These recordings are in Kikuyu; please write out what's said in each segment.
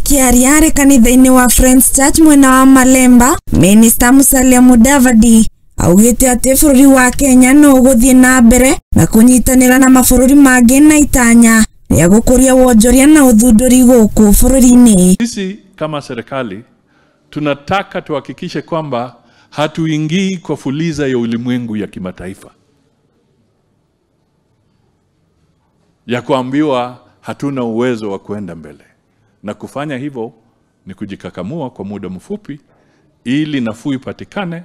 Akiaria arĩ kanitha-inĩ wa Friends Church mwena wa Malemba, Minister Musalia Mudavadi augĩte atĩ bũrũri wa Kenya no ũgũthiĩ na mbere na kũnyitanĩra na mabũrũri mangĩ na itanya rĩa gũkũria wonjoria na ũthundũri gũkũ bũrũri-inĩ. Sisi kama serikali tunataka tuhakikishe kwamba hatuingii kwa fuliza ya ulimwengu ya kimataifa ya kuambiwa hatuna uwezo wa kuenda mbele, na kufanya hivyo ni kujikakamua kwa muda mfupi ili nafuu ipatikane.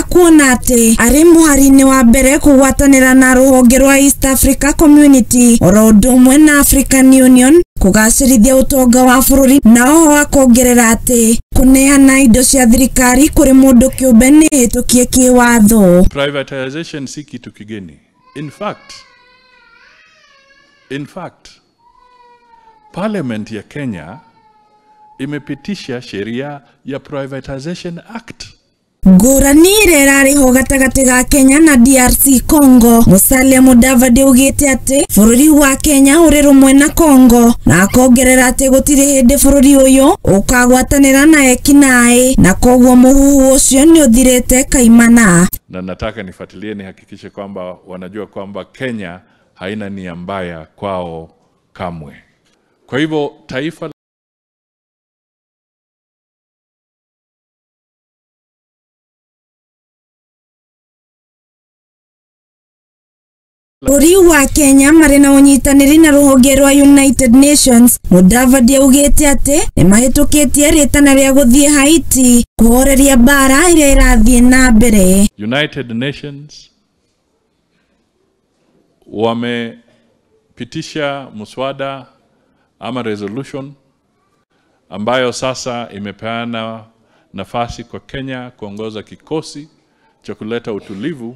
Kuona atĩ arĩ mũhari-inĩ wa mbere kũgwatanĩra na rũhonge rwa East Africa Community oro ũndũ ũmwe na African Union kũgacĩrithia ũtonga wa bũrũri, na oho akongerera atĩ kũneana indo cia thirikari kũrĩ mũndũ kĩũmbe nĩ hĩtũkie kĩwatho. Privatization si kitu kigeni. In fact, Parliament ya Kenya imepitisha sheria ya Privatization Act. Ngũrani ĩrĩa ĩrarĩho gatagatĩ ga Kenya na DRC Congo, Musalia Mudavadi augĩte atĩ bũrũri wa Kenya ũrĩ rũmwe na Congo, na akongerera atĩ gũtirĩ hĩndĩ bũrũri ũyũ ũkagwatanĩra na ekinaĩ, na koguo mũhuhu ũcio nĩ ũthirĩte kaimana. Na nataka nifuatilie nihakikishe kwamba wanajua kwamba Kenya haina nia mbaya kwao kamwe. Kwa hivyo taifa Bũrũri wa Kenya marĩ na ũnyitanĩri na rũhonge rwa United Nations, Mudavadi augĩte atĩ nĩmahĩtũkĩtie rĩtana rĩa gũthiĩ Haiti kũhoreria mbara ĩrĩa ĩrathiĩ na mbere. United Nations wamepitisha mswada ama resolution ambayo sasa imepeana nafasi kwa Kenya kuongoza kikosi cha kuleta utulivu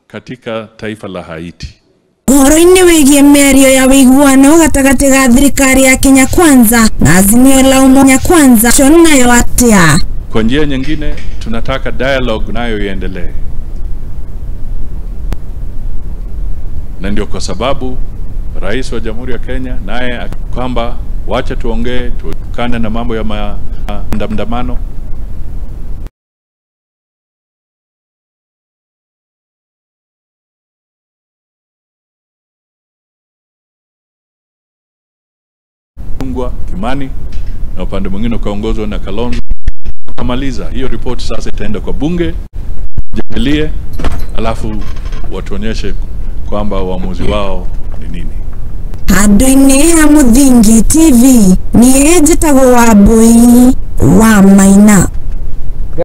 katika taifa la Haiti. Ũhoro-inĩ wĩgiĩ mĩario ya ũiguano gatagatĩ ga thirikari ya Kenya Kwanza na Azimio la Umoja Kwanza nayo atĩa? Kwa njia nyingine tunataka dialogue nayo iendelee, na ndio kwa sababu Rais wa Jamhuri ya Kenya naye kwamba wacha tuongee, tuepukane na mambo ya maandamano. Kimani na upande mwingine ukaongozwa na Kalonzo. Kamaliza hiyo ripoti, sasa itaenda kwa bunge jadilie, alafu watuonyeshe kwamba uamuzi wao ni nini. Handũ-inĩ ha Mũthingi TV, niĩ njĩtagwo Wambui wa Maina.